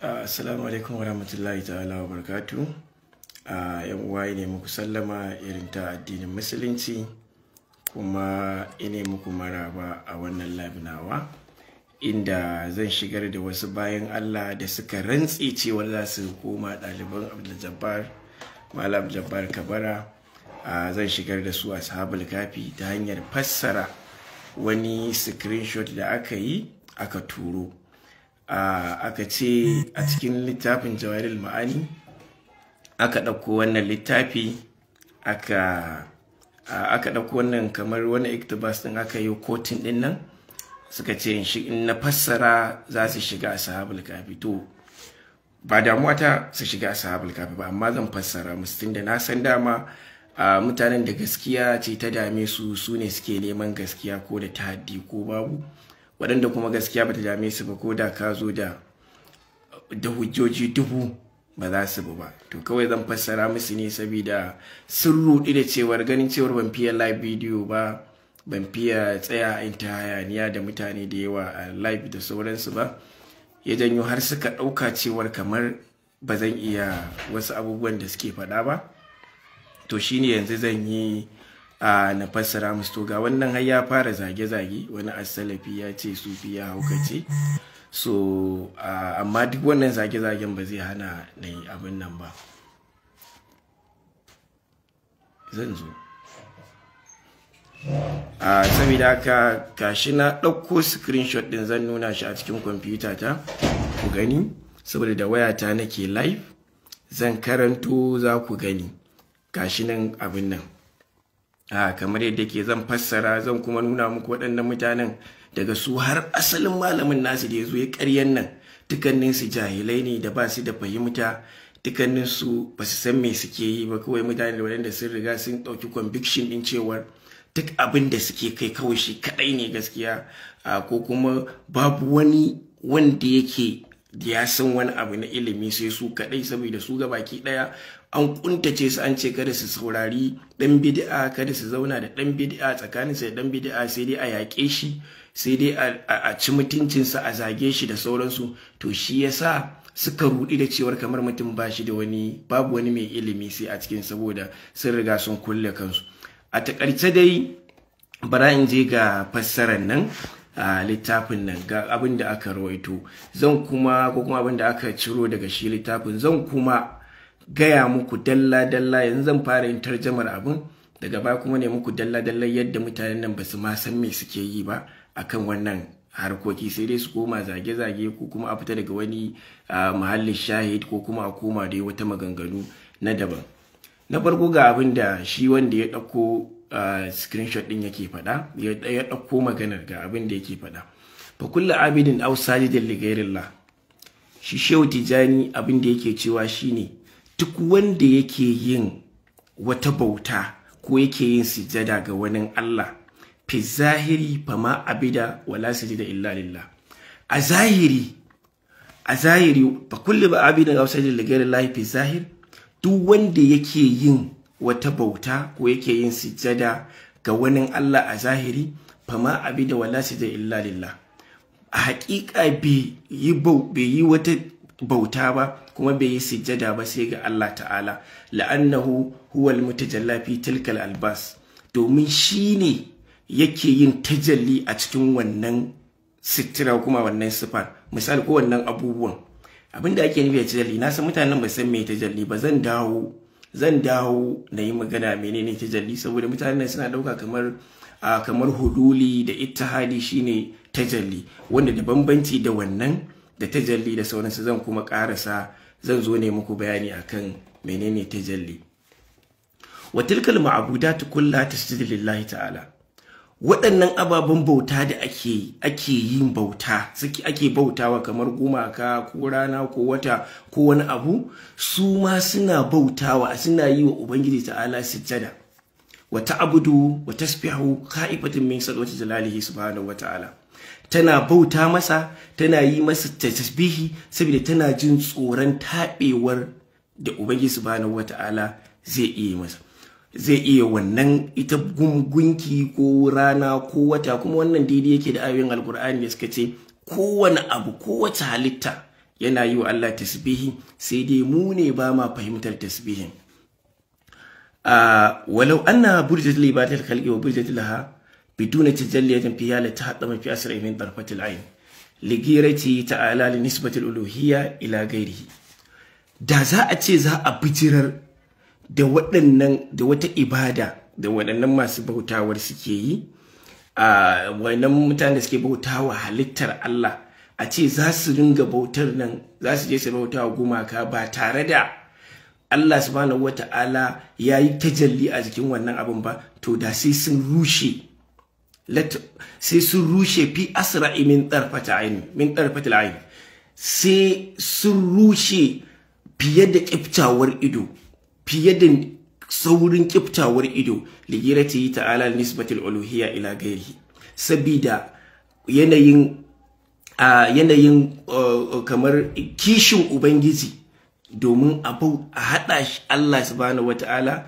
Assalamu alaikum warahmatullahi ta'ala wa barakatu. Yan uwa, ne muku sallama irin ta addinin Musulunci, kuma ine muku maraba a wannan live nawa, inda zan shigar da wasu bayan Allah da suka rantse cewar za su koma ɗaliban Abdul Jabbar, Malam Jabbar Kabara. Zan shigar da su Ashabul Kafi ta hanyar fassara wani screenshot da aka yi aka turo. Aka ce a cikin littafin Jawahirul Ma'ani aka ɗauko wannan littafi, aka ɗauko wannan kamar wani iktibas ɗin aka yi kotun ɗin nan, suka ce in na fassara za su shiga Ashabul Kafi. To, ba damuwa ta su shiga Ashabul Kafi ba, amma zan fassara musu, tunda na san dama mutanen da gaskiya ce ta dame su, su ne suke neman gaskiya ko da tahaddi ko babu. Waɗanda kuma gaskiya bata dame su ba, ko da ka zo da hujjoji dubu, ba za su bi ba. To, kawai zan fassara musu ne, saboda sun ruɗi da cewar ganin cewar ban fiye live video ba, ban fiye tsaya in ta hayaniya da mutane da yawa a live da sauransu ba, ya janyo har suka ɗauka cewar kamar ba zan iya wasu abubuwan da suke faɗa ba. To, shine yanzu zan yi a na fassara musu. To, ga wannan har ya fara zage-zage, wani asalafi ya ce sufi ya haukace. So amma duk wannan zage-zagen ba zai hana na yi abin nan ba. Zan zo a saboda haka gashi na ɗauko screenshot ɗin, zan nuna shi a cikin kwamfuta ta ku gani, saboda da wayata nake live. Zan karanto, za ku gani. Gashi nan abin nan a kamar yadda ke zan fassara, zan kuma nuna muku waɗannan mutanen, daga su har asalin malamin nasu da ya zo ya ƙaryan nan, dukkanin su jahilai ne da ba su da fahimta, dukkanin su ba su san me suke yi ba. Kawai mutane da waɗanda sun riga sun ɗauki conviction ɗin cewar duk abin da suke kai kawai shi kaɗai ne gaskiya, ko kuma babu wani wanda yake ya san wani abu na ilimi sai su kaɗai, saboda su ga baki ɗaya an kuntace su, an ce kada su saurari ɗan bid'a, kada su zauna da ɗan bid'a, tsakaninsa da ɗan bid'a sai dai a yaƙe shi, sai dai a ci mutuncinsa, a zage shi da sauransu. To, shi yasa suka rudi da cewar kamar mutum ba shi da wani, babu wani mai ilimi sai a cikin, saboda sun riga sun kulle kansu. A takaice dai, bara in je ga fassarar nan a littafin nan, ga abin da aka rawaito, zan kuma ko kuma abin da aka ciro daga shi littafin, zan kuma gaya muku dalla-dalla. Yanzu zan fara yin tarjamar abin, daga baya kuma ne muku dalla-dalla yadda mutanen nan ba su ma san me suke yi ba akan wannan harkoki, sai dai su koma zage-zage, ko kuma a fita daga wani muhallin shahid, ko kuma a koma dai wata maganganu na daban. Na farko, ga abin da shi wanda ya ɗauko screenshot ɗin yake faɗa, ya ɗauko maganar, ga abin da yake faɗa: "Fa kullu abidin aw sajidin li ghairillah." Shi Shehu Tijani abin da yake cewa shine duk wanda yake yin wata bauta ko yake yin sujada ga wani Allah fi zahiri, fama abida wala sajida illa lillah. A zahiri, fa kullu abidin aw sajidin li ghairillah fi zahir, duk wanda yake yin wata bauta ko yake yin sujada ga wani Allah a zahiri, fama abida wala sajida illa lillah, a haƙiƙa bai yi wata bauta ba kuma bai yi sujada ba sai ga Allah ta'ala, la'annahu huwa al-mutajalla fi tilkal albas, domin shine yake yin tajalli a cikin wannan sitira kuma wannan sifar, misali, ko wannan abubuwan. Abin da ake nufi da tajalli, na san mutanen ba san me tajalli ba. Zan dawo na yi magana menene tajalli, saboda mutanen suna dauka kamar hululi da ittihadi shine tajalli, wanda da bambanci da wannan da tajalli da sauransu. Zan kuma karasa, zan zo ne muku bayani akan menene tajalli. "Wa tilkal ma'budat kullaha tasjudu lillahi ta'ala." Waɗannan ababen bauta da ake yin bauta, suke ake bautawa, kamar gumaka ko rana ko wata ko wani abu, su ma suna bautawa, suna yi wa Ubangiji ta'ala sujjada. "Wa ta'budu wa tasbihu kha'ifatin min sadwati jalalihi subhanahu wa ta'ala." Tana bauta masa, tana yi masa tasbihi, saboda tana jin tsoron taɓewar da Ubangiji subhanahu wa ta'ala zai iya masa, zai iya wannan ita gunki ko rana ko wata. Kuma wannan daidai yake da ayoyin Alkur'ani da suka ce kowane abu, kowace halitta. yana yi wa Allah tasbihi, sai dai mu ne ba ma fahimtar tasbihin. Walau anna burjat li batil khalqi wa burjat laha biduna tajalliyatin fiha la tahaddama fi asra'i min tarfatil ayn ligirati ta'ala li nisbati al-uluhiyya ila ghairihi. Da za a ce za a bijirar da waɗannan da wata ibada da waɗannan masu bautawar suke yi, a wannan mutanen da suke bautawa halittar Allah, a ce za su ringa bautar nan, za su je su bautawa gumaka ba tare da Allah subhanahu wata'ala ya yi tajalli a jikin wannan abin ba, to da sai sun rushe, sai sun rushe fi asra'i min tarfati ayn, min tarfatil ayn, sai sun rushe fiye da kiftawar ido, fiye da saurin kiftawar ido, ligirati ta'ala nisbatul uluhiyya ila ghairihi, sabida yanayin kamar kishin ubangiji domin abu a hada shi Allah subhanahu wataala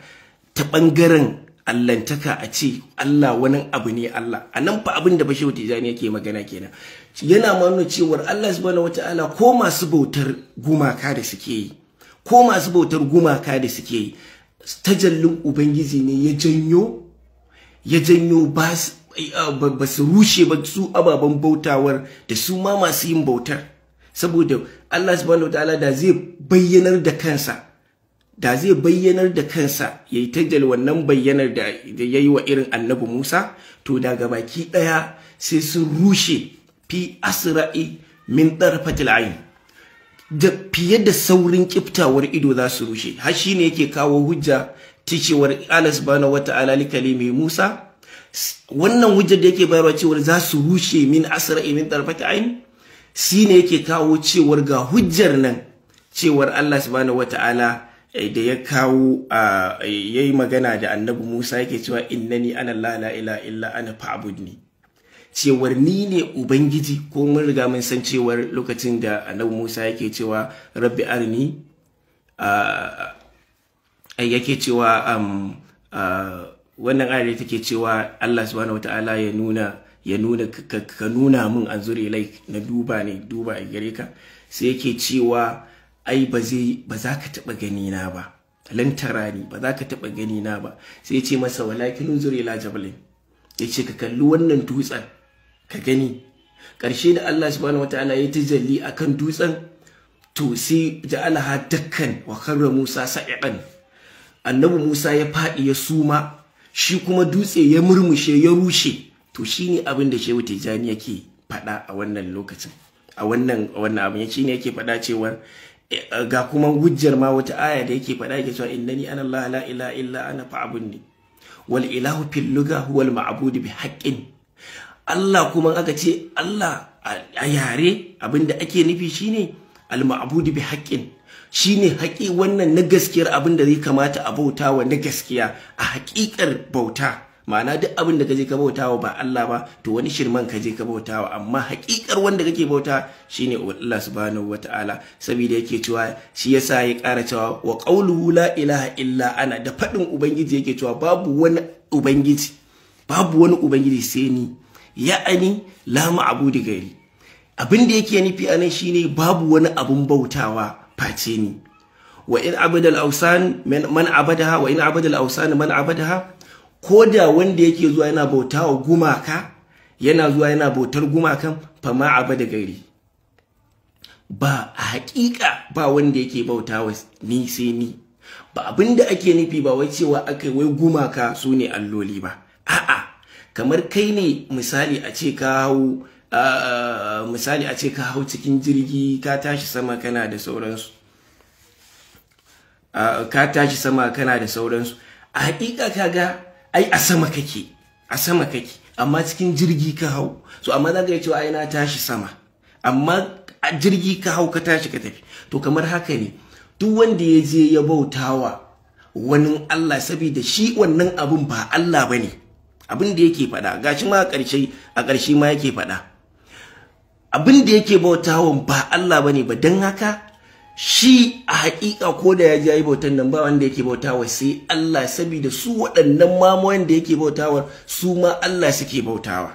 ta bangaren allantaka, a ce Allah wani abu ne Allah. Anan fa abin da Shehu Tijjani yake magana kenan, yana nuna cewar Allah subhanahu wataala ko masu bautar gumaka da suke yi, ko masu bautar gumaka da suke yi, tajallin ubangiji ne ya janyo ba su rushe ba su ababen bautawar da su ma masu yin bautar, saboda Allah subhanahu wataala da zai bayyanar da kansa, da zai bayyanar da kansa yayi tajal wannan bayyanar da yayi wa irin Annabi Musa, to daga baki daya sai sun rushe fi asra'i min tarfatil ayn, da fiye da saurin kiftawar ido za su rushe. Har shine yake kawo hujja ta cewar Allah subhanahu wataala likalimi Musa, wannan hujjar da yake bayarwa cewar za su rushe min asra'i min tarfatil ayn, shine yake kawo cewar ga hujjar nan cewar Allah subhanahu wataala da ya kawo yayi magana da Annabi Musa yake cewa innani ana Allah la ilaha illa ana fa'budni, cewar ni ne ubangiji. Ko mun riga mun san cewar lokacin da Annabi Musa yake cewa rabbi arni, yake cewa wannan ayar take cewa Allah subhanahu wataala ya nuna ka nuna min anzuri like na duba ne duba a gare ka, sai yake cewa ai ba za ka taba gani na ba, lan tarani, ba za ka taba gani na ba. Sai ya ce masa walakin unzuri ila jabalin, yace ka kalli wannan dutsen ka gani. Ƙarshe da Allah subhanahu wataala ya tajalli akan dutsen, to sai ja'alaha dakkan wa kharra Musa sa'iqan, Annabi Musa ya fadi ya suma, shi kuma dutse ya murmushe ya rushe. To shine abin da Shehu Tijjani yake faɗa a wannan lokacin, a wannan abin shine yake faɗa cewa ga kuma hujjar ma wata aya da yake faɗa yake cewa innani ana Allah la ilaha illa ana fa'budni wal ilahu fil lugha huwa al ma'bud bi haqqin. Allah kuma aka ce Allah a yare abinda ake nufi shine al ma'bud bi haqqin, shine haƙi wannan na gaskiyar abinda zai kamata a bautawa na gaskiya a haƙiƙar bauta. Ma'ana duk abin da kaje ka bautawa ba Allah ba, to wani shirman kaje ka bautawa, amma haƙiƙar wanda kake bauta shine Allah subhanahu wataala. Saboda yake cewa shi yasa ya ƙara cewa wa qawluhu la ilaha illa ana, da faɗin ubangiji yake cewa babu wani ubangiji, babu wani ubangiji sai ni, ya'ani la ma'budu gairi. Abin da yake nufi anan shine babu wani abun bautawa face ni. Wa in abadal awsan man abadaha, wa in abadal awsan man abadaha, ko da wanda yake zuwa yana bautawa gumaka, yana zuwa yana bautar gumakan, fa ma abada gairi, ba a haƙiƙa ba wanda yake bautawa ni sai ni. Ba abinda ake nufi ba wai cewa akai wai gumaka su ne alloli ba, a'a, kamar kai ne misali a ce ka hau misali a ce ka hau cikin jirgi ka tashi sama kana da sauransu, ka tashi sama kana da sauransu, a haƙiƙa kaga ai a sama kake, a sama kake, amma cikin jirgi ka hau. So amma za ka iya cewa ai na tashi sama, amma a jirgi ka hau ka tashi ka tafi. To kamar haka ne duk wanda ya je ya bautawa wani Allah, saboda shi wannan abun ba Allah bane, abin da yake faɗa gashi ma a ƙarshe ma yake faɗa abin da yake bautawa ba Allah bane ba. Dan haka shi a haƙiƙa ko da ya ji yayi bautan nan ba wanda yake bautawa sai Allah, saboda su waɗannan mamoyan da yake bautawa su ma Allah suke bautawa.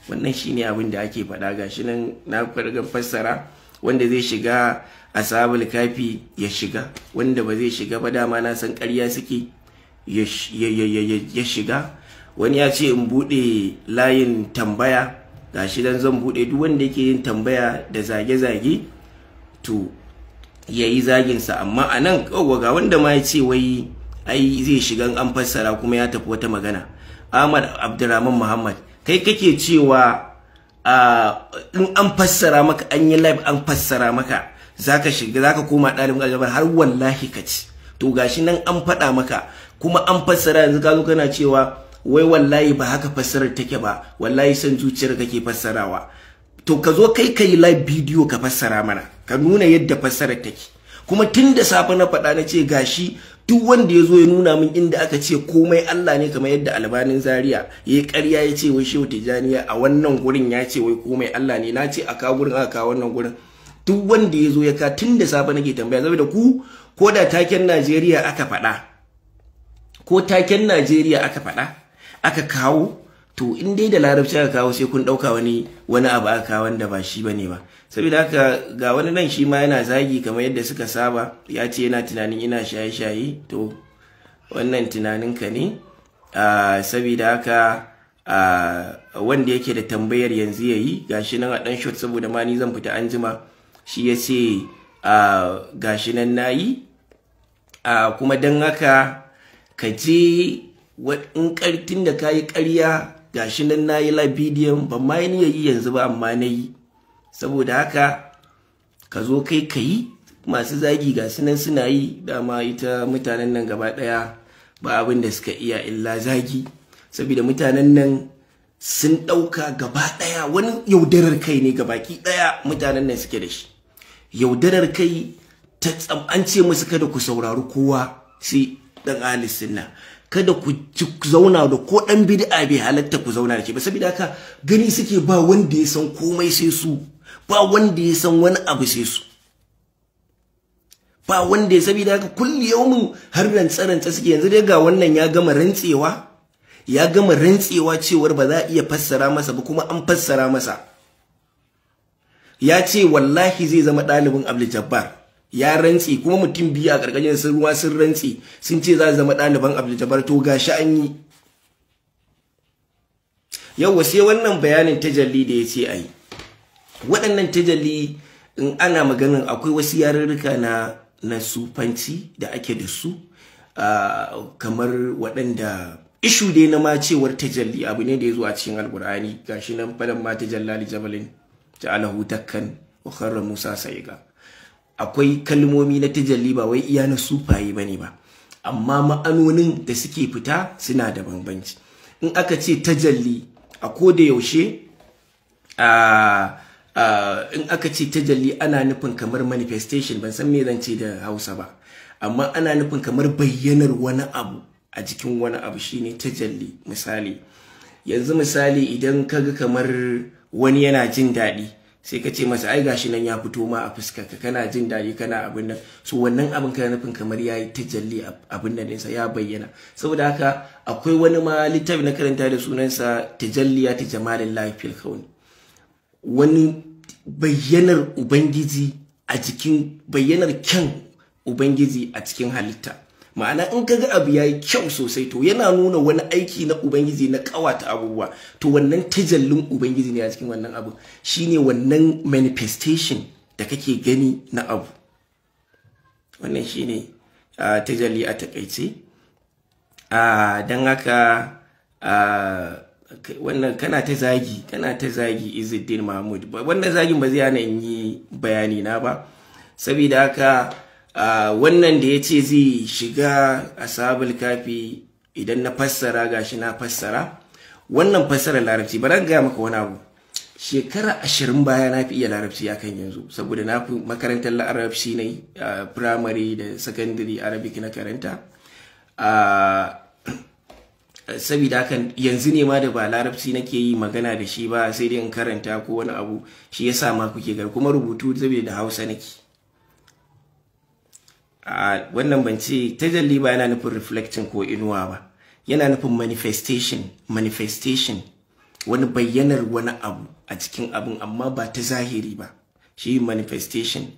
Wannan shine abin da ake faɗa. Gashi nan na fargan fassara, wanda zai shiga Ashabul Kafi ya shiga, wanda ba zai shiga ba dama na san ƙarya suke, ya shiga. Wani ya ce in buɗe layin tambaya, gashi dan zan buɗe. Duk wanda yake yin tambaya da zage-zage to yayi zaginsa. Amma a nan ga wanda ma ya ce wai ai zai shiga an fassara kuma ya tafi wata magana. Ahmad Abdurrahman Muhammad, kai kake cewa in an fassara maka, an yi live an fassara maka, zaka shiga, zaka koma ɗalibin aljabar har wallahi ka ci. To gashi nan an faɗa maka kuma an fassara, yanzu ka zo kana cewa wai wallahi ba haka fassarar take ba, wallahi san zuciyar kake fassarawa. To ka zo kai kai live video ka fassara mana, ka nuna yadda fassarar take. Kuma tun da safe na faɗa na ce gashi duk wanda ya zo ya nuna min inda aka ce komai Allah ne, kamar yadda Albanin Zaria ya yi ƙarya ya ce wai Shehu Tijjani a wannan gurin ya ce wai komai Allah ne. Na ce a kawo gurin, aka kawo wannan gurin. Duk wanda ya zo ya ka, tun da safe nake tambaya, saboda ku ko da taken Najeriya aka faɗa, ko taken Najeriya aka faɗa aka kawo, to in dai da Larabci aka kawo sai kun ɗauka wani abu aka kawo wanda ba shi bane ba. Saboda haka ga wani nan shi ma yana zagi kamar yadda suka saba, ya ce yana tunanin ina shaye-shaye. To wannan tunaninka ne. Saboda haka wanda yake da tambayar yanzu yayi, gashi nan a ɗan shot, saboda ma ni zan fita anjima. Shi ya ce gashi nan nayi. Kuma don haka ka je in kartin da kayi ƙarya, gashi nan nayi live bidiyon, ban ma yi yi yanzu ba amma nayi. Saboda haka ka zo kai ka yi. Masu zagi ga su nan suna yi, dama ita mutanen nan gaba ɗaya ba abin da suka iya illa zagi. Saboda mutanen nan sun ɗauka gaba ɗaya wani yaudarar kai ne gabaki ɗaya mutanen nan suke da shi. Yaudarar kai ta an ce musu kada ku saurari kowa sai ɗan ahli sunna, kada ku zauna da ko ɗan bid'a, bai halatta ku zauna da shi ba. Saboda haka gani suke ba wanda ya san komai sai su, ba wanda ya san wani abu sai su, ba wanda ya. Saboda haka kulli yaumin har rantsa-rantsa suke. Yanzu dai ga wannan ya gama rantsewa, ya gama rantsewa cewar ba za a iya fassara masa ba, kuma an fassara masa. Ya ce wallahi zai zama ɗalibin Abdul Jabbar, ya rantse. Kuma mutum biyu a ƙarƙashin sun ruwa sun rantse sun ce za su zama ɗaliban Abdul Jabbar. To gashi an yi. Yau sai wannan bayanin tajalli da ya ce a yi. Waɗannan tajalli, in ana maganin akwai wasu yarurruka na sufanci da ake da su, kamar waɗanda ishu dai na ma cewar tajalli abu ne da ya zo a cikin Alƙur'ani. Gashi nan falan ma tajalla li jabalin ja'alahu dakkan wa kharra Musa sa'iga. Akwai kalmomi na tajalli ba wai iya na sufaye bane ba, amma ma'anonin da suke fita suna da bambanci. In aka ce tajalli a koda yaushe, in aka ce tajalli ana nufin kamar manifestation, ban san me zan ce da Hausa ba, amma ana nufin kamar bayyanar wani abu a jikin wani abu shine tajalli. Misali yanzu, misali idan kaga kamar wani yana jin daɗi, sai ka ce masa ai gashi nan ya fito ma a fuskarka, kana jin daɗi, kana abin nan. So wannan abin kana nufin kamar yayi tajalli, abin nan ɗinsa ya bayyana. Saboda haka akwai wani ma littafi na karanta da sunansa Tajalliyat Jamalillahi fil Kawn, wani bayyanar Ubangiji a cikin bayyanar kyan Ubangiji a cikin halitta. Ma'ana in kaga abu yayi kyau sosai, to yana nuna wani aiki na Ubangiji na kawata abubuwa. To wannan tajallin Ubangiji ne a cikin wannan abu, shine wannan manifestation da kake gani na abu. Wannan shine tajalli a takaice. Don haka wannan kana ta zagi, kana ta zagi Izzuddin Mahmud, wannan zagin ba zai hana in yi bayani na ba. Saboda haka wannan da ya ce zai shiga Ashabul Kafi idan na fassara, gashi na fassara wannan fassara Larabci. Bari gaya maka wani abu. Shekara 20 baya na fi iya Larabci akan yanzu, saboda na fi makarantar Larabci ne, primary da secondary Arabic na karanta. Saboda hakan yanzu ne ma da ba Larabci nake yi magana da shi ba, sai dai in karanta ko wani abu, shi yasa ma kuke gar kuma rubutu saboda da Hausa nake. Wannan ban ce tajalli ba yana nufin reflecting ko inuwa ba, yana nufin manifestation. Manifestation Wani bayyanar wani abu a cikin abin, amma ba ta zahiri ba, shi manifestation.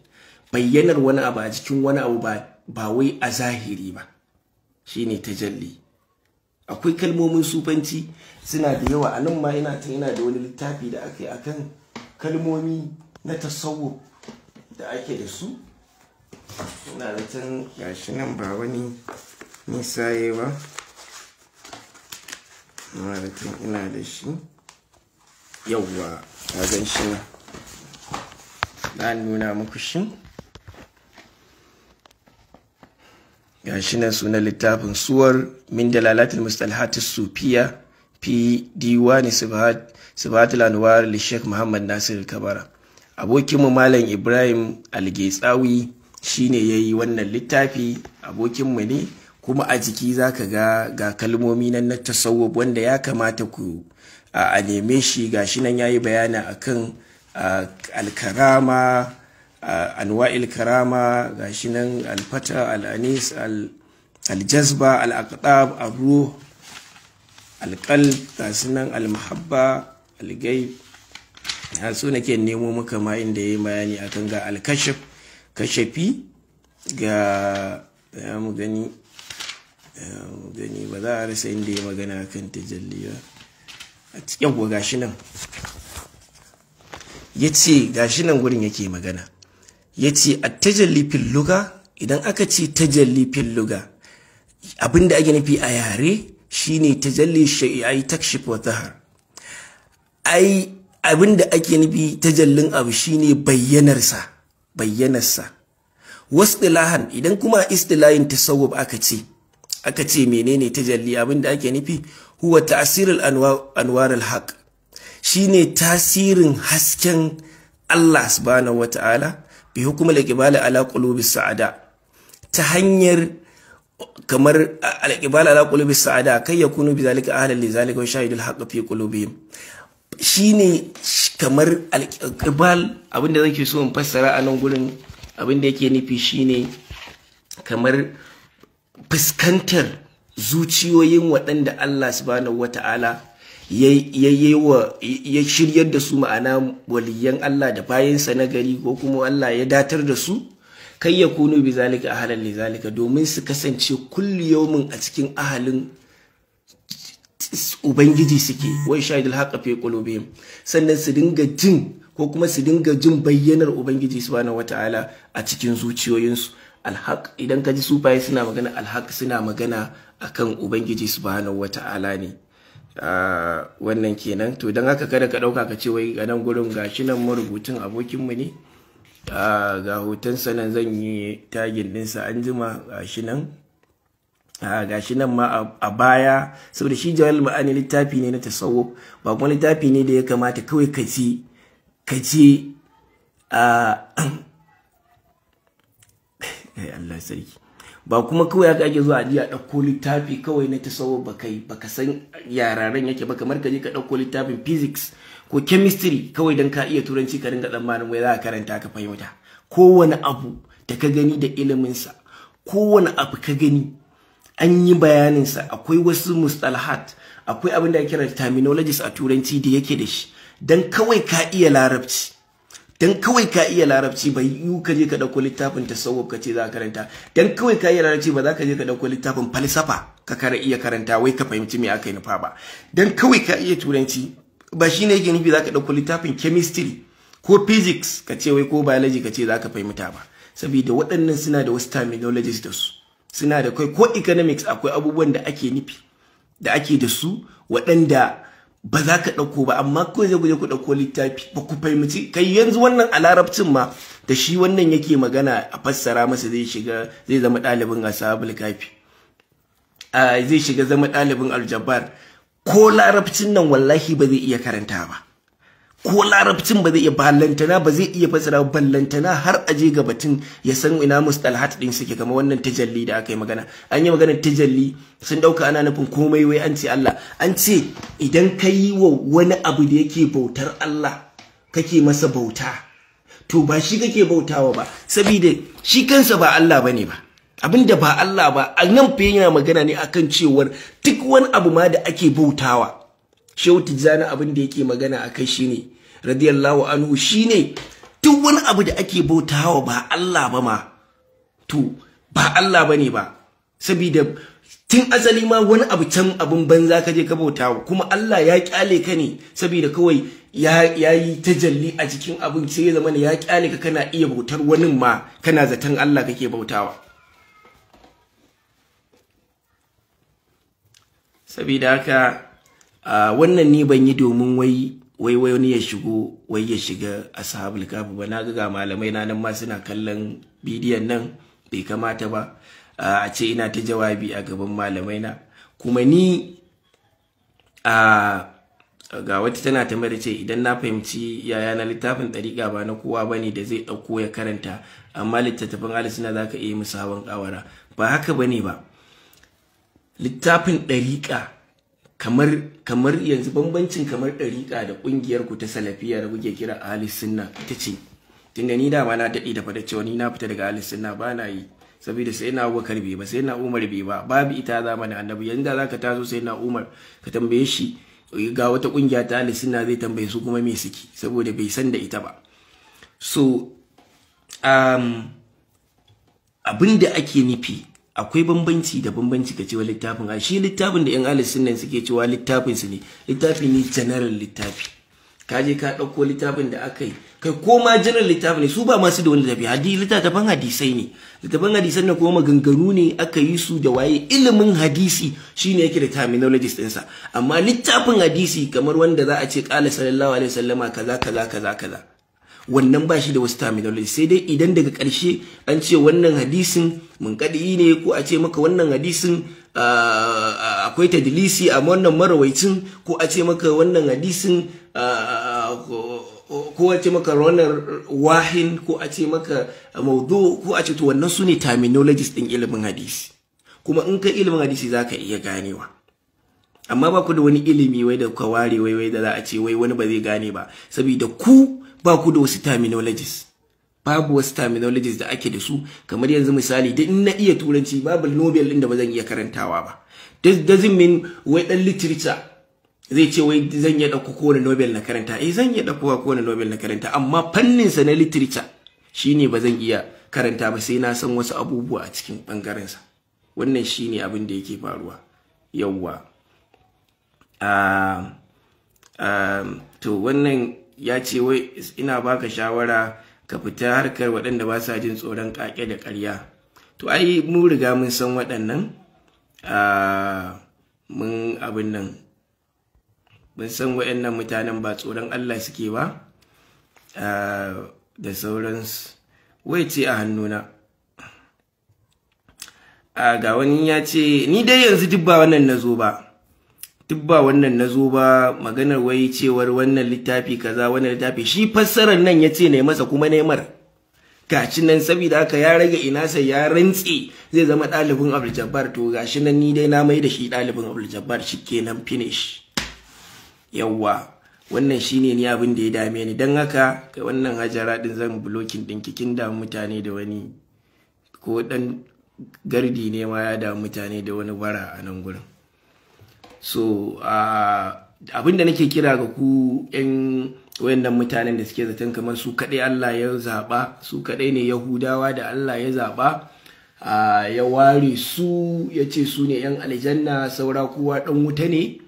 Bayyanar wani abu a cikin wani abu ba wai a zahiri ba, shine tajalli. Akwai kalmomin sufanci suna da yawa. A nan ma ina da wani littafi da aka yi akan kalmomi na tasawuf da ake da su. Ina da can gashi nan, ba wani nisaye ba. Ina da can, ina da shi. Yawwa, ka gan shi nan, na nuna muku shi. Gashi nan sunan littafin, Suwar min Dalalatul Mustalahat Sufiya fi Diwani Sibahatul Anwar li Sheikh Muhammad Nasir Kabara. Abokinmu Malam Ibrahim Algetsawi shine yayi wannan littafi, abokinmu ne. Kuma a jiki zaka ga kalmomi nan na tasawuf wanda ya kamata ku a neme shi. Gashi nan yayi bayani akan alkarama, anwa'il karama, gashi nan alfata, al'anis, aljazba, al'aqtab, ar-ruh, alqalb, gashi nan almahabba, alghaib. So nake nemo maka ma inda yayi bayani akan ga alkashf, kashafi, ga mu gani ba za a rasa inda yayi magana akan tajalli ba. A cikin gashi nan yace, gashi nan gurin yake magana, yace at-tajalli fil lugha. Idan aka ce tajalli fil lugha, abinda ake nufi a yare shine tajalli shay'i ay takshif wa zahar. Ai abinda ake nufi tajallin abu shine bayyanarsa, bayyanarsa. Wasdilahan, idan kuma istilahin tasawuf aka ce menene tajalli, abinda ake nufi huwa ta'sirul anwar al-haq, shine tasirin hasken Allah subhanahu wata'ala bi hukumul iqbali ala qulubi sa'ada, ta hanyar kamar al-iqbal ala qulubi sa'ada kai yakunu bi zalika ahlan li zalika wa shahidul haqq fi qulubihim. Shine kamar al-iqbal, abinda zake so in fassara a nan gurin, abinda yake nufi shine kamar fuskantar zuciyoyin waɗanda Allah subhanahu wata'ala ya shiryar da su, ma'ana waliyan Allah da bayansa na gari, ko kuma Allah ya datar da su, kai ya kunu bi zalika ahlan li zalika, domin su kasance kulli yawmin a cikin ahalin Ubangiji suke, wai shahidul haqqa fi qulubihim, sannan su dinga jin ko kuma su dinga jin bayyanar Ubangiji subhanahu wataala a cikin zuciyoyinsu. Alhaq, idan ka ji sufaye suna magana alhaq, suna magana akan Ubangiji subhanahu wataala ne. Wannan kenan. To don haka kada ka dauka ka ce wai a nan gurin gashi nan marubutun abokinmu ne, ga hotonsa nan, zan yi tagin ɗinsa an jima, gashi nan. Gashi nan ma a baya, saboda shi Jawahirul Ma'ani littafi ne na tasawuf, ba kuma littafi ne da ya kamata kawai ka ce Allah sarki, ba kuma kawai haka ake zuwa a ɗauko littafi kawai na tasawuf ba kai baka san yararen yake ba, kamar ka je ka ɗauko littafin physics ko chemistry kawai don ka iya turanci ka dinga tsammanin wai za ka karanta ka fahimta. Kowane abu da ka gani da iliminsa, kowane abu ka gani an yi bayaninsa, akwai wasu mustalahat, akwai abin da ake kira terminologies a turanci da yake da shi. Dan kawai ka iya larabci, dan kawai ka iya larabci bai yiwu ka je ka dauko littafin tasawuf ka ce za ka karanta. Dan kawai ka iya larabci ba za ka je ka dauko littafin falsafa ka kara iya karanta wai ka fahimci me aka yi nufa ba. Dan kawai ka iya turanci ba shine yake nufi za ka dauko littafin chemistry ko physics ka ce wai ko biology ka ce za ka fahimta ba, saboda waɗannan suna da wasu terminologies da su suna da kai. Ko economics akwai abubuwan da ake nufi da ake da su waɗanda ba za ka ɗauko ba, amma ko zai guje ku ɗauko littafi ba ku fahimci kai. Yanzu wannan a larabcin ma da shi wannan yake magana a fassara masa zai shiga zai zama ɗalibin ashabul kafi, zai shiga zama ɗalibin aljabar. Ko larabcin nan wallahi ba zai iya karanta ba, ko larabcin ba zai iya ballantana, ba zai iya fasara ballantana har aje ga batun ya san ina mustalahat din suke. Kamar wannan tajalli da aka yi magana, an yi magana tajalli sun dauka ana nufin komai wai an ce Allah. An ce idan ka yi wa wani abu da yake bautar Allah kake masa bauta, to ba shi kake bautawa ba, saboda shi kansa ba Allah bane ba. Abinda ba Allah ba, a nan fa yana magana ne akan cewar duk wani abu ma da ake bautawa Shehu Tijjani abin da yake magana akai shine radiyallahu anhu, shine duk wani abu da ake bautawa ba Allah ba ma, to ba Allah bane ba, saboda tun asali ma wani abu can abun banza ka je ka bautawa, kuma Allah ya kyale ka ne saboda kawai ya yi tajalli a cikin abin, sai ya zama ya kyale ka kana iya bautar wani ma kana zaton Allah kake bautawa. Saboda haka wannan ni ban yi domin wai wai wani ya shigo wai ya shiga ashabul kafi ba. Na ga malamai na nan ma suna kallon bidiyon nan, bai kamata ba a ce ina ta jawabi a gaban malamai na. Kuma ni ga wata tana tambayar ce idan na fahimci yaya na littafin ɗariƙa ba na kowa bane da zai ɗauko ya karanta, amma littattafan ahli sunna zaka iya musu hawan ƙawara. Ba haka bane ba. Littafin ɗariƙa kamar yanzu bambancin kamar ɗariƙa da ƙungiyar ku ta salafiya da kuke kira ahli sunna ita ce, tunda ni dama na daɗe da faɗa cewa ni na fita daga ahli sunna, ba na yi saboda sai na Abubakar bai ba, sai na Umar bai ba, babu ita zamanin Annabi. Yanzu da zaka taso sai na Umar ka tambaye shi ga wata ƙungiya ta ahli sunna, zai tambaye su kuma me suke, saboda bai san da ita ba. So abin da ake nufi akwai bambanci da bambanci ka cewa littafin a shi littafin da yan ahli sunna suke cewa littafin su ne, littafi ne general littafi. Ka je ka ɗauko littafin da aka yi kai ko ma general littafi ne, su ba masu da wani littafi, littattafan hadisai ne. Littattafan hadisan na kuma maganganu ne aka yi su da waye, ilimin hadisi shine yake da terminologies ɗinsa. Amma littafin hadisi kamar wanda za a ce ƙala sallallahu alaihi wasallama kaza kaza kaza kaza, wannan ba shi da wasu terminology, sai dai idan daga ƙarshe an ce wannan hadisin munƙadi ne, ko a ce maka wannan hadisin akwai tadlisi a wannan marawaicin, ko a ce maka wannan hadisin ko a ce maka wannan wahin, ko a ce maka maudu, ko a ce to wannan su ne terminologies ɗin ilimin hadisi. Kuma in ka ilimin hadisi za ka iya ganewa, amma ba ku da wani ilimi wai da ka ware wai da za a ce wai wani ba zai gane ba, saboda ku ba ku da wasu terminologies. Babu wasu terminologies da ake da su. Kamar yanzu misali, duk in na iya turanci babu Nobel din da ba zan iya karantawa ba. This doesn't mean wai dan literature zai ce wai zan iya dauko kowane Nobel na karanta. Eh, zan iya dauko kowane Nobel na karanta, amma fannin sa na literature shine ba zan iya karanta ba, sai na san wasu abubuwa a cikin bangaren sa. Wannan shine abin da yake faruwa. Yawwa. To wannan ya ce wai ina baka shawara ka fita harkar waɗanda ba sa jin tsoron ƙaƙe da ƙarya. To ai mu riga mun san waɗannan, mun abin nan, mun san waɗannan mutanen ba tsoron Allah suke ba da sauransu. Wai ce a hannuna. Ga wani ya ce ni dai yanzu duk ba wannan nazo ba. Duk ba wannan nazo ba, maganar wai cewar wannan littafi kaza wannan littafi, shi fassarar nan yace ne masa kuma nemar gashi nan, saboda haka ya rage ina sai ya rantsi zai zama ɗalibin Abdul Jabbar. To gashi nan ni dai na mai da shi ɗalibin Abdul Jabbar, shikenan finish. Yawwa, wannan shine ni abin da ya dame ni. Dan haka kai wannan Hajara din zan blocking din ki, kin damu mutane da wani ko dan gardi ne ma ya damu mutane da wani bara a nan gurin. So abinda nake kira ga ku yan wayannan mutanen da suke zaton kamar su kadai Allah ya zaba, su kadai ne Yahudawa da Allah ya zaba, ya ware su ya ce su ne yan aljanna, saura kowa dan wuta ne.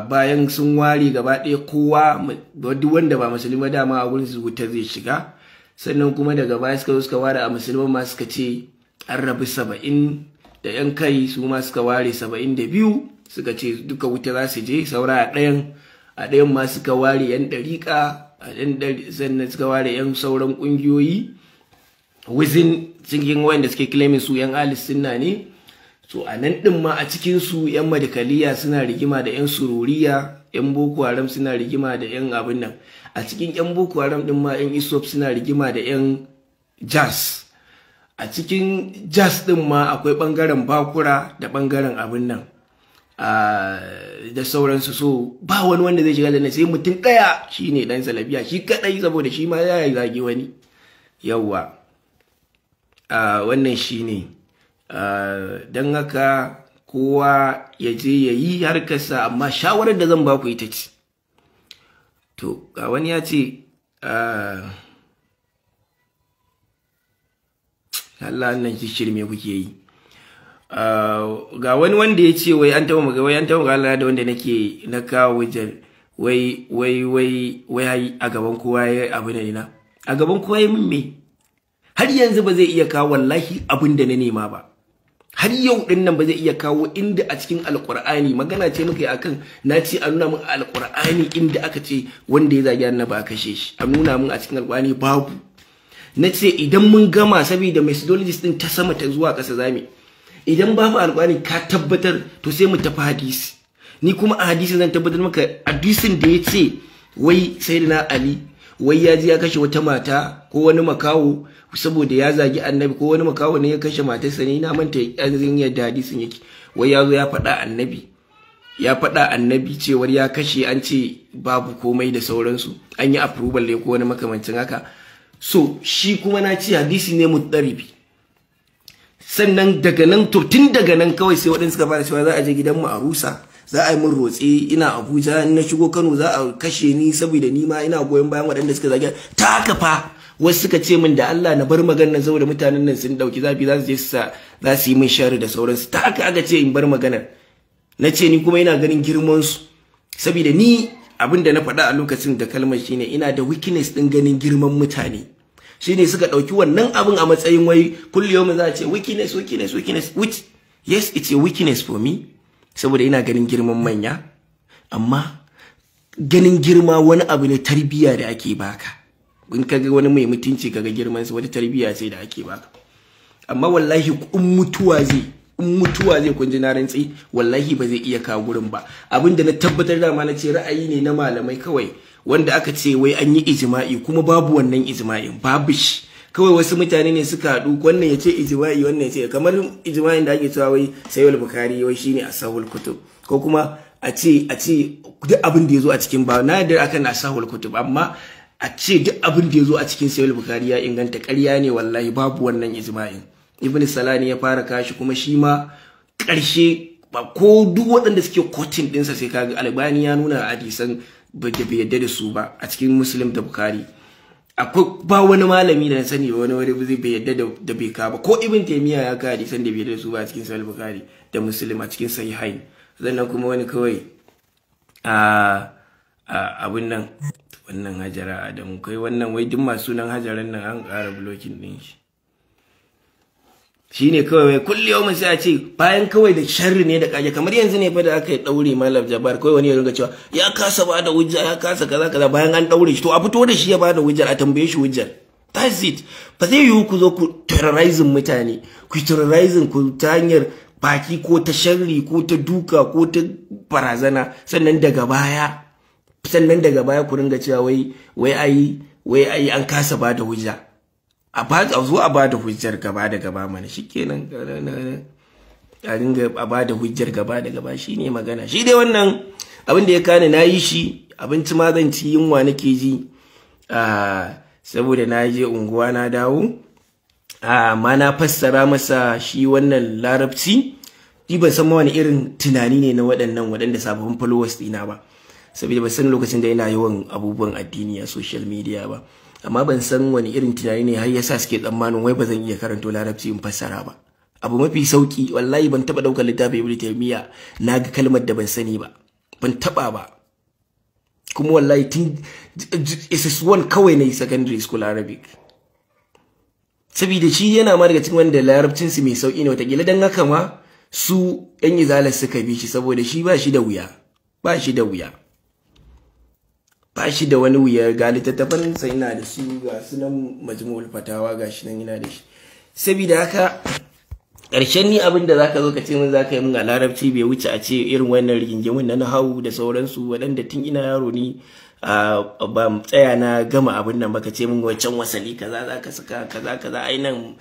Bayan sun ware gaba ɗaya kowa, duk wanda ba musulmi ba dama a gurin su wuta zai shiga. Sannan kuma daga baya suka zo suka ware a musulman ma suka ce an rabu 70 da yan kai, su ma suka ware 72 suka ce duka wuta za su je, saura a ɗayan ma suka ware yan ɗariƙa, a ɗan sannan suka ware yan sauran ƙungiyoyi within cikin wanda suke claiming su yan ahli sunna ne. So a nan ɗin ma a cikin su yan madakaliya suna rigima da yan sururiya, yan boko haram suna rigima da yan abin nan, a cikin yan boko haram ɗin ma yan isop suna rigima da yan jazz, a cikin jazz ɗin ma akwai ɓangaren bakura da ɓangaren abin nan da sauransu. So ba wani wanda zai shiga da sai mutum ɗaya shine dan salafiya shi kadai, saboda shi ma ya zagi wani. Yawwa, wannan shine. Don haka Kowa ya je ya yi harkarsa, amma shawarar da zan ba ku ita ce. To ga wani ya ce Allah nan shi shirme kuke yi. Ga wani wanda ya ce wai an taɓa magana, wai an taɓa magana da wanda nake na kawo wajen wai wai wai wai a gaban kowa ya abu ne na a gaban kowa ya min me, har yanzu ba zai iya kawo wallahi abin da na nema ba. Har yau din nan ba zai iya kawo inda a cikin Alƙur'ani magana ce muka yi akan na ce a nuna min Alƙur'ani inda aka ce wanda ya zagi Annabi a kashe shi, a nuna min a cikin Alƙur'ani babu. Na ce idan mun gama, saboda methodologist din ta sama ta zuwa ƙasa zame, idan babu Alƙur'ani ka tabbatar, to sai mu tafi hadisi. Ni kuma a hadisi zan tabbatar maka hadisin da ya ce wai Sayyidina Ali wai ya ji ya kashe wata mata ko wani makawo saboda ya zagi Annabi, ko wani makawo ne ya kashe matarsa ne, na manta yanzu yadda hadisin yake. Wai ya zo ya faɗa Annabi, ya faɗa Annabi cewar ya kashe, an ce babu komai da sauransu, an yi approval ne ko wani makamancin haka. So shi kuma na ce hadisi ne mutsaribi. Sannan daga nan, to tun daga nan kawai sai waɗansu suka fara cewa za a je gidanmu a rusa, za a yi min rotse, ina Abuja, in na shigo Kano za a kashe ni saboda ni ma ina goyon bayan waɗanda suka zage ta. Haka fa wasu suka ce min da Allah na bar maganar saboda mutanen nan sun dauki zafi, za su je su za su yi min sharri da sauransu. Ta haka aka ce in bar maganar. Na ce ni kuma ina ganin girman su, saboda ni abin da na faɗa a lokacin da kalmar shine ina da weakness din ganin girman mutane. Shine suka ɗauki wannan abin a matsayin wai kulli yau za a ce weakness, weakness, weakness, which yes, it's a weakness for me, saboda ina ganin girman manya. Amma ganin girma wani abu ne tarbiyya da ake baka. In kaga wani mai mutunci kaga girman sa, wata tarbiyya ce da ake baka. Amma wallahi in mutuwa zai, in mutuwa zai, kun ji na rantsi, wallahi ba zai iya kawo gurin ba. Abinda na tabbatar da ma na ce ra'ayi ne na malamai kawai wanda aka ce wai an yi ijma'i, kuma babu wannan ijma'in, babu shi. Kawai wasu mutane ne suka haɗu, wannan ya ce ijma'i, wannan ya ce kamar ijma'in da ake cewa wai Sayyid Bukhari wai shine asahul kutub, ko kuma a ce duk abin da ya zo a cikin, ba na yarda akan asahul kutub, amma a ce duk abin da ya zo a cikin Sayyid Bukhari ya inganta, ƙarya ne wallahi, babu wannan ijma'in. Ibn Salani ya fara kashi, kuma shi ma ƙarshe ba ko duk waɗanda suke kotin ɗinsa sai kaga Albani ya nuna hadisan da bai yarda da su ba a cikin Muslim da Bukhari. Akwai ba wani malami da na sani ba wani wani zai bai yarda da bai ka ba, ko Ibn Taymiyyah ya ka hadisan da bai yarda da su ba a cikin Sahih Bukhari da Muslim a cikin Sahihain. Sannan kuma wani kawai a abun nan, wannan Hajara Adamu kai wannan wai duk masu sunan Hajaran nan an ƙara blocking din shi. Shine kawai wai kulli yau sai a ce bayan kawai da sharri ne da kage, kamar yanzu ne fa da aka daure Malam Jabbar, kawai wani ya ringa cewa ya kasa ba da hujja, ya kasa kaza kaza, bayan an daure shi. To a fito da shi ya ba da hujjar, a tambaye shi hujjar. That's it. Ba zai yiwu ku zo ku terrorizing mutane, ku terrorizing ku ta hanyar baki ko ta sharri ko ta duka ko ta barazana, sannan daga baya ku ringa cewa wai wai wai ai an kasa ba da hujja. A zo a ba da hujjar gaba da gaba mana, shikenan, a ringa a ba da hujjar gaba da gaba, shine magana. Shi dai wannan abin da ya kane na yi shi, abinci ma zan ci, yunwa nake ji saboda na je unguwa na dawo. Amma na fassara masa shi wannan larabci, ni ban san ma wani irin tunani ne na waɗannan waɗanda sababbin followers ɗina ba, saboda ban san lokacin da ina yawan abubuwan addini a social media ba, amma ban san wani irin tunani ne har yasa suke tsammanin wai ba zan iya karanto larabci in fassara ba. Abu mafi sauki wallahi, ban taba daukar littafin Ibn Taymiyyah na ga kalmar da ban sani ba, ban taba ba. Kuma wallahi tun SS1 kawai na yi secondary school Arabic, saboda shi yana ma daga cikin wanda larabcin su mai sauki ne, watakila dan haka ma su yan izalar suka bi shi, saboda shi ba shi da wuya, ba shi da wuya, ba shi da wani wuya. Ga littattafan sa ina da su, ga sunan Majmu'ul Fatawa ga shi nan ina da shi. Saboda haka ƙarshen ni abin da zaka zo ka ce min zaka yi min a larabci bai wuce a ce irin wannan rigingimun na nahawu da sauransu, waɗanda tun ina yaro ni ba tsaya na gama abin nan baka ce min wancan wasali kaza zaka saka kaza kaza, ai nan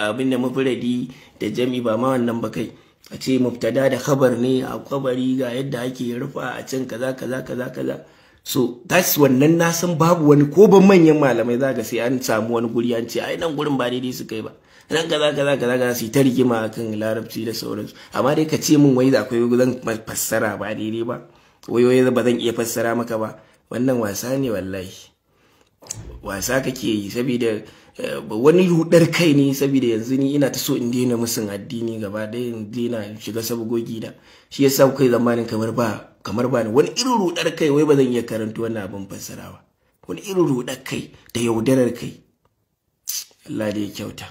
abin da mufradi da jami ba ma wannan ba, kai a ce mubtada da khabar ne a khabari ga yadda ake rufa a can kaza kaza kaza kaza. So that's wannan na san babu wani ko ban manyan malamai za ka sai an samu wani guri an ce ai nan gurin ba daidai suka yi ba. Nan kaza kaza kaza kaza, su ta rigima akan larabci da sauransu. Amma dai ka ce min wai da akwai zan fassara ba daidai ba, wai wai ba zan iya fassara maka ba, wannan wasa ne wallahi. Wasa kake yi, saboda wani rudar kai ne. Saboda yanzu ni ina ta so in daina musun addini gaba ɗaya, in daina shiga sabgogi da shi yasa kuka yi zamanin kamar ba kamar ba ni wani irin rudar kai, wai ba zan iya karanta wannan abin fassara ba. Wani irin rudar kai da yaudarar kai. Allah da ya kyauta.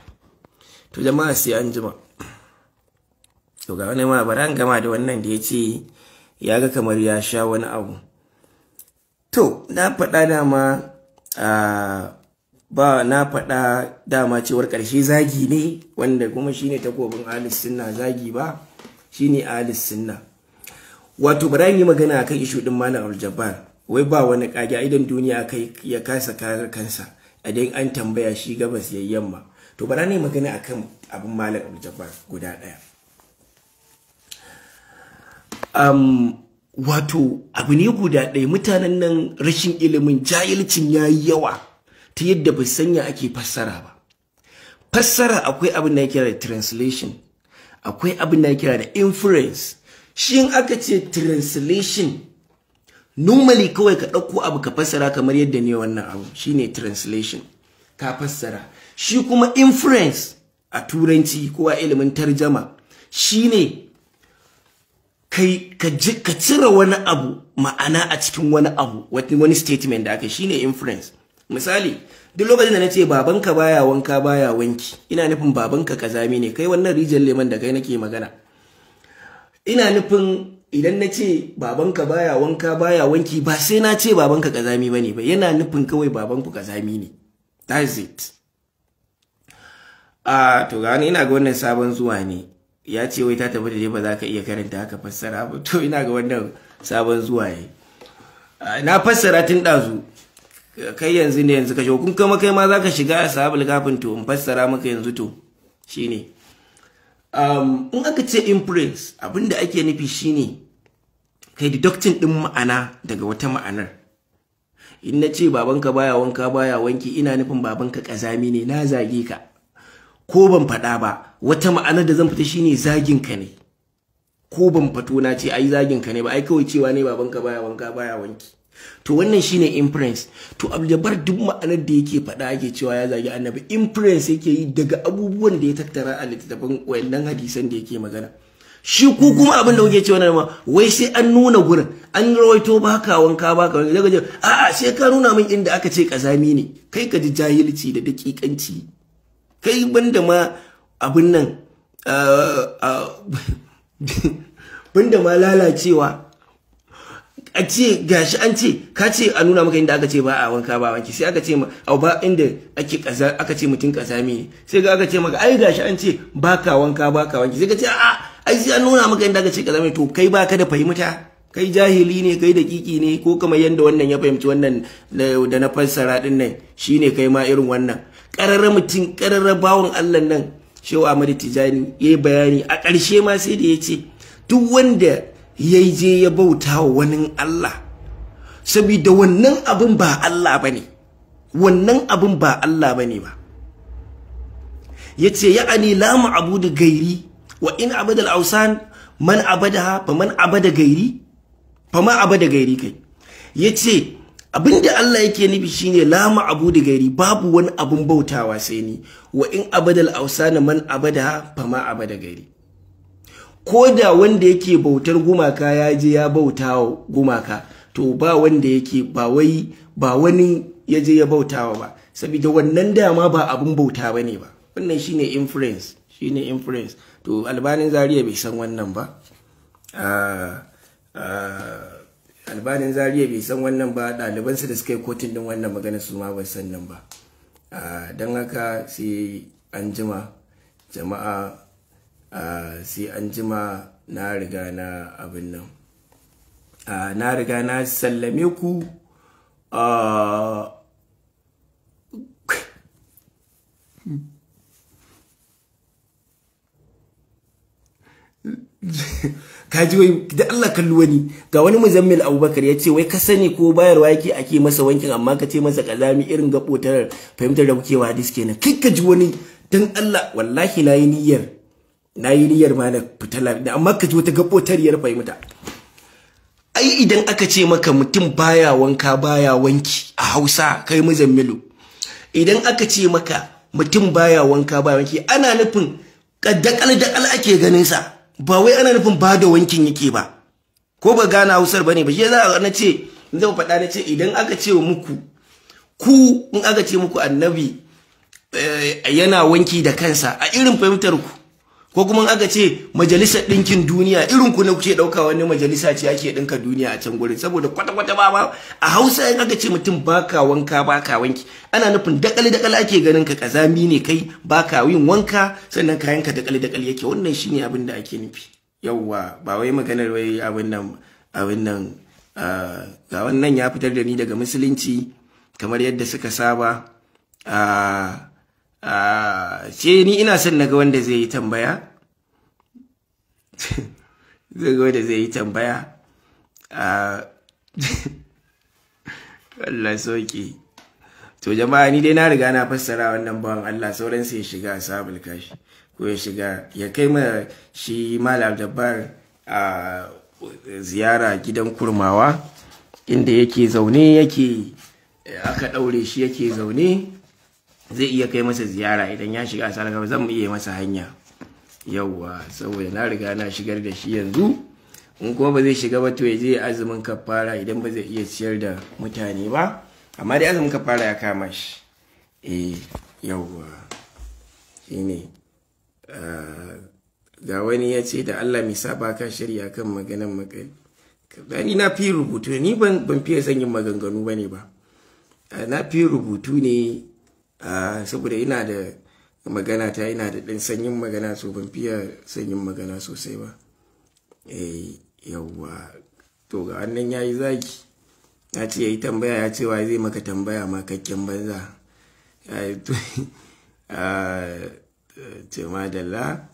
To jama'a, sai an jima. To ga wani ma, bari an gama da wannan da ya ce ya ga kamar ya sha wani abu. To na faɗa dama, ba na faɗa dama cewar ƙarshe zagi ne, wanda kuma shine takobin ahlus sunna, zagi ba shine ahlus sunna. Wato bari yi magana akan issue din Malam Abdul Jabbar, wai ba wani kage a idan duniya kai ya kasa kare kansa idan an tambaya shi gabas yayi yamma. To bara ne magana akan abin Malam Abdul Jabbar guda ɗaya. Wato abu ne guda ɗaya, mutanen nan rashin ilimin jahilcin yayi yawa ta yadda ba sanya ake fassara ba. Fassara, akwai abin da ya kira da translation, akwai abin da ya kira da inference. Shi in aka ce translation, normally kawai ka ɗauko abu ka fassara kamar yadda ne wannan abu, shine translation, ka fassara shi. Kuma inference a turanci ko a ilimin tarjama shine kai ka cire wani abu ma'ana a cikin wani abu, wani statement da aka, shine inference. Misali, duk lokacin da na ce babanka baya wanka baya wanki, ina nufin babanka kazami ne. Kai wannan rijiyar leman da kai nake magana. Ina nufin idan na ce babanka baya wanka baya wanki, ba sai na ce babanka kazami bane ba, yana nufin kawai babanku kazami ne. That's it. A to ga ina ga wannan sabon zuwa ne, ya ce wai ta tafi da ba za ka iya karanta haka fassara ba. To ina ga wannan sabon zuwa ne, na fassara tun ɗazu. Kai yanzu ne yanzu ka shigo, kun kama kai ma za ka shiga ashabul kafin. To in fassara maka yanzu, to shine in aka ce inference, abinda ake nufi shine kai deducting din ma'ana daga wata ma'anar. In na ce babanka baya wanka baya wanki, ina nufin babanka kazami ne, na zage ka. Ko ban faɗa ba, wata ma'anar da zan fita shine zagin ka ne. Ko ban fato na ce ai zagin ka ne ba, ai kawai cewa ne babanka baya wanka baya wanki. To wannan shine inference. To Abdul duk ma'anar da yake faɗa ake cewa ya zagi annabi, inference yake yi daga abubuwan da ya tattara a littattafan wayannan hadisan da yake magana shi. Ku kuma abin da kuke cewa nan ma, wai sai an nuna gurin an rawaito baka wanka baka wanki, daga a'a, sai ka nuna min inda aka ce kazami ne. Kai ka ji jahilci da dakikanci. Kai banda ma abin nan, banda ma lalacewa, a ce gashi an ce ka ce a nuna maka inda aka ce ba a wanka ba wanki, sai aka ce ma au ba inda ake kaza, aka ce mutum kazami ne, sai ga aka ce maka ai gashi an ce baka wanka baka wanki, sai ka ce a'a, ai sai an nuna maka inda aka ce kazami. To kai baka da fahimta, kai jahili ne, kai dakiki ne, ko kamar yanda wannan ya fahimci wannan da na fassara din nan shine kai ma irin wannan ƙararra mutum, ƙararra bawon Allah nan Shehu Ahmad Tijani yayi bayani a ƙarshe ma, sai da ya ce duk wanda ya je ya bauta wa wani Allah, saboda wannan abin ba Allah bane, wannan abin ba Allah bane ba. Yace ya'ani la ma'budu gairi wa in abada al-awsan man abadaha fa man abada gairi fa ma abada gairi. Kai yace abinda Allah yake nufi shine la ma'budu gairi, babu wani abun bautawa sai ni. Wa in abadal awsana man abadaha fa ma abada gairi, ko da wanda yake bautar gumaka ya je ya bauta gumaka, to ba wanda yake ba wai ba wani ya je ya bautawa ba, saboda wannan dama ba abun bauta bane ba. Wannan shine inference, shine inference. To Albanin Zaria bai san wannan ba, Albanin Zaria bai san wannan ba. Ɗalibansa da suka yi quoting din wannan magana su ma ba san nan ba. Don haka sai an jima jama'a, sai an jima. Na riga na abin nan, na riga na sallame ku. Kaji wai da Allah kalli wani, ga wani Muzammil Abubakar ya ce wai ka sani ko bayarwa yake ake masa wankin, amma ka ce masa kazami. Irin gabotar fahimtar da kuke wa hadis kenan. Kai ka ji wani Dan Allah, wallahi nayi niyyar, nayi niyyar ma na fita lafiya, amma ka ji wata gabotariyar fahimta. Ai idan aka ce maka mutum baya wanka baya wanki a Hausa, kai Muzammilu, idan aka ce maka mutum baya wanka baya wanki, ana nufin dakal dakal ake ganin sa, ba wai ana nufin ba da wankin yake ba. Ko ba gane Hausar bane ba? Shi yasa na ce zan faɗa, na ce idan aka ce muku ku, in aka ce muku annabi yana wanki da kansa a irin fahimtar ku, ko kuma aka ce Majalisar Ɗinkin Duniya, irin ku ne kuke ɗauka wani majalisa ce ake ɗinka duniya a can gurin, saboda kwata-kwata ba a Hausa in aka ce mutum baka wanka baka wanki, ana nufin dakali dakali ake ganin ka, kazami ne kai, baka yin wanka, sannan kayan ka dakali dakali yake. Wannan shine abin da ake nufi. Yawwa, ba wai maganar wai abin nan. Ga wannan ya fitar da ni daga musulunci kamar yadda suka saba. Ce ni ina son naga wanda zai yi tambaya, zai ga wanda zai yi tambaya. Allah sauki. To jama'a, ni dai na riga na fassara wannan bawan Allah, sauran sai ya shiga Ashabul Kashi ko ya shiga ya kai ma shi Malam Jabbar a ziyara gidan Kurmawa inda yake zaune, yake aka daure shi yake zaune. Zai iya kai masa ziyara idan ya shiga Ashabul Kashi, zan iya masa hanya. Yauwa, saboda na riga na shigar da shi yanzu. In kuma ba zai shiga ba, to ya je azumin kafara idan ba zai iya ciyar da mutane ba, amma dai azumin kafara ya kama shi. Eh, yauwa, shine. Ga wani ya ce da Allah mai saba ka shirya kan maganan makali. Ni na fi rubutu, ni ban fiye son yin maganganu ba ne ba, na fi rubutu ne saboda ina da magana ta, ina da ɗan sanyin magana, so ban fiye son yin magana sosai ba. Eh, yauwa. To ga wannan yayi zaki, ya ce yayi tambaya, ya ce wa zai maka tambaya makakken banza. Ce madalla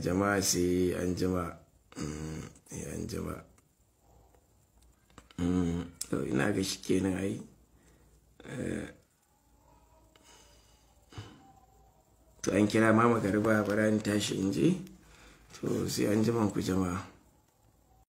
jama'a, sai an jima, an jima. To ina ga shi kenan ai. To an kira ma magariba, bara in tashi in je. To sai an jima ku jama'a.